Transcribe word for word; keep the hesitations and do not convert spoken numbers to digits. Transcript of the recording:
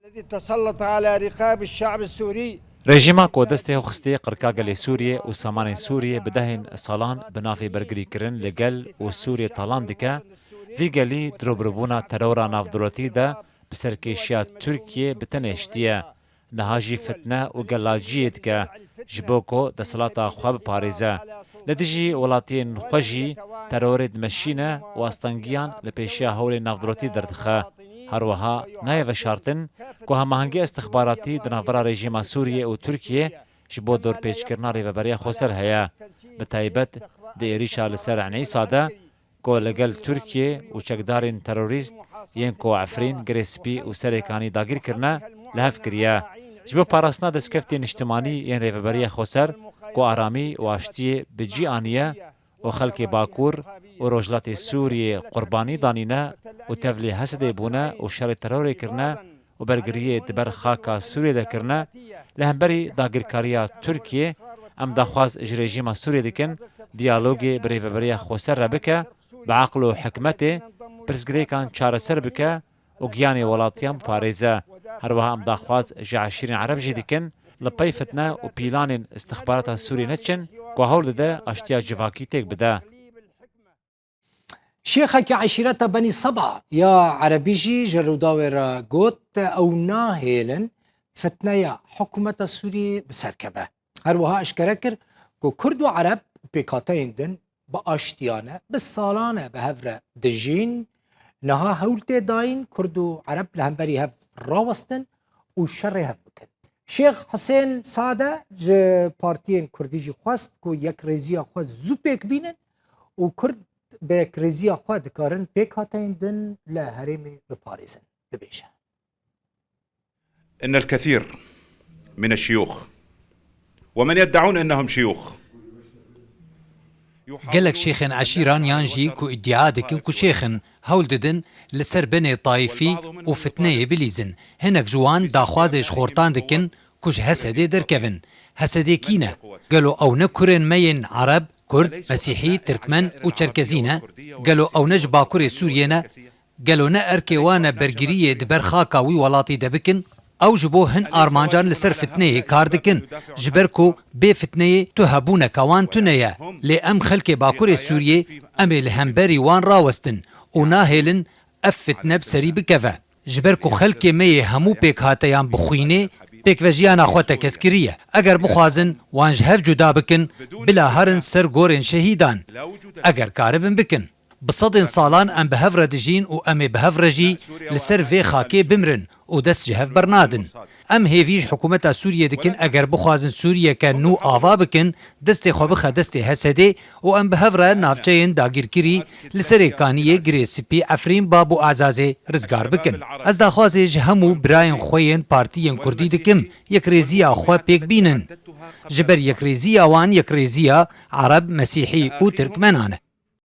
الذي تسلط على رقاب الشعب السوري. Rejîma ku destê xwe xistiye qirka gelê Sûriyê û samanên Sûriyê bi dehên salan bi navê bergirîkirin li gel û Sûriyê talan dike, vî gelî di rûbirûbûna terora navdewletî de bi serkêşiya Tirkiyê bi tenê ştiye. Niha jî fitne û gelaciyê dike, ji bo ku desthilata xwe biparêze. Li dijî welatiyên xwe jî terorê dimeşîne û astengiyan li pêşiya hewlên navdewletî derdixe. Her wiha nayê veşartin ku hemahengî istixbaratî di navbera rejîma Sûriyê û Tirkiyê ji bo dorpêçkirina Rêveberiya Xweser heye. Bi taybet di êrîşa li ser Enîsa de ku li gel Tirkiyê û çekdarên terorîst yên ku Efrîn, Girê Spî û Serê Kanî dagîr kirine, li hev kiriye. Ji bo parastina destkeftên niştimanî yên Rêveberiya Xweser ku aramî û aştiyê bi cî aniye û xelkê Bakur û Rojhilatê Sûriyê qurbanî danîne û tevlî Hesedê bûne û şerê terorê kirine û bergiriyê di ber xaka Sûriyê de kirine, li hemberî dagirkariya Tirkiyê em daxwaz ji rejîma Sûriyê dikin diyalogê bi Rêveberiya Xweser re bike, bi eql û hikmetê pirsgirêkan çareser bike û giyanê welatiyan biparêze. Her wiha em daxwaz ji eşîrên Ereb jî dikin li pey fitne û pîlanên istixbarata Sûriyê neçin ku hewl dide aştiya civakî têk bide. Şêxekî eşîreta Benî Seba ya Erebî jî ji Rûdawê re got, ew nahêlin fitneya hikûmeta Sûriyê bi ser keve. Her wiha eşkere kir ku Kurd û Ereb û pêkhateyên din bi aştiyane, bi salane bi hev re dijîn. Niha hewl tê dayîn Kurd û Ereb li hemberî hev rawestin û şerê hev bikin. Şêx Hisên Sade ji partiyên Kurdî jî xwest ku yekrêziya xwe zû pêk bînin û Kurd bi yekrêziya xwe dikarin pêkhateyên din li herêmê biparêzin. Bibêje. إن الكثير من الشيوخ ومن يدعون أنهم شيوخ Gelek şêxên eşîran yan jî ku îdia dikin ku şêx in, hewl didin li ser binê tayîfî û fitneyê bilîzin. Hinek ji wan daxwazê ji xortan dikin ku ji Hesedê derkevin. Hesedê kî ne? Gelo ew ne kurên me yên Ereb, Kurd, Mesîhî, Tirkmen û Çerkezî ne? Gelo ew ne ji Bakurê Sûriyê ne? Gelo ne erkê wan e bergiriyê di ber xaka wî welatî de bikin? Ew ji bo hin armancan li ser fitneyê kar dikin, ji ber ku bê fitneyê tu hebûneka wan tune ye. Lê em xelkê Bakurê Sûriyê, em ê li hemberî wan rawestin û nahêlin ev fitne bi serî bikeve. Ji ber ku xelkê me yê hemû pêkhateyan bi xwînê pêkvejiyana xwe tekez kiriye. Eger bixwazin wan ji hev cuda bikin, bila herin ser gorên şehîdan. Eger karibin bikin. Bi sedên salan em bi hev re dijîn û em ê bi hev re jî li ser vê xakê bimrin û dest ji hev bernadin. Em hêvî ji hikûmeta Sûriyê dikin, eger bixwazin Sûriyeke nû ava bikin, destê xwe bixe destê Hesedê û em bi hev re navçeyên dagîrkirî li Serê Kaniyê, Girê Spî, Efrîn, Bab û Ezazê rizgar bikin. Ez daxwazê ji hemû birayên xwe yên partiyên Kurdî dikim, yekrêziya xwe pêk bînin. Ji ber yekrêziya wan yekrêziya Ereb, Mesîhî û Tirkmenan e.